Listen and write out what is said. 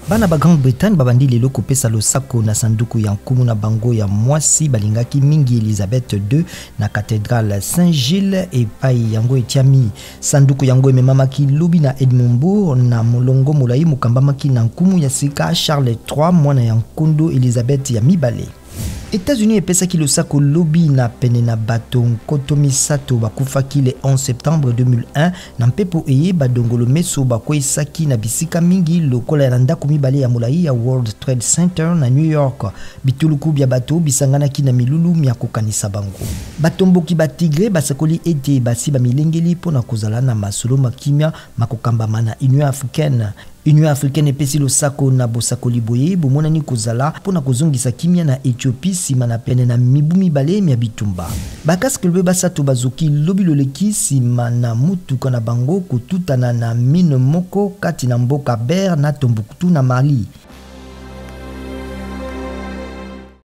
Bana ba Grande-Bretagne babandi lelo kopesa losako na sanduku ya nkumu na bango ya mwasi balingaki mingi Elizabeth II na cathedrale Saint-Gilles epai yango etiami. Sanduku yango ememamaki lobi na Edmumbourg na molongo molai mokambamaki na nkumu ya sika Charles III, mwana ya nkondo Elizabeth ya mibale. Etats-Unis epesaki losako lobi na pene na bato 3,000 bakufaki le 11 septembre 2001 na mpepo eye badongolo meso bakweisaki na bisika mingi lokola na ndako mibale ya molai ya World Trade Center na New York. Bituluku bya bato bisanganaki na milulu mya kokanisa bango. Batomboki ba Tigre basakoli ete basi bamilengeli mpo na kozala na masolo ma kimia makokambama na Union africaine. Union africaine epesi losako na bosakoli boye bomonani kozala mpo na kozongisa kimia na Ethiopie nsima na pene na mibu mibale mya bitumba. Ba casques bleus basato bazoki lobi loleki nsima na motuka na bango kotutana na mine moko kati na mboka Ber na Tombouctou na Mali.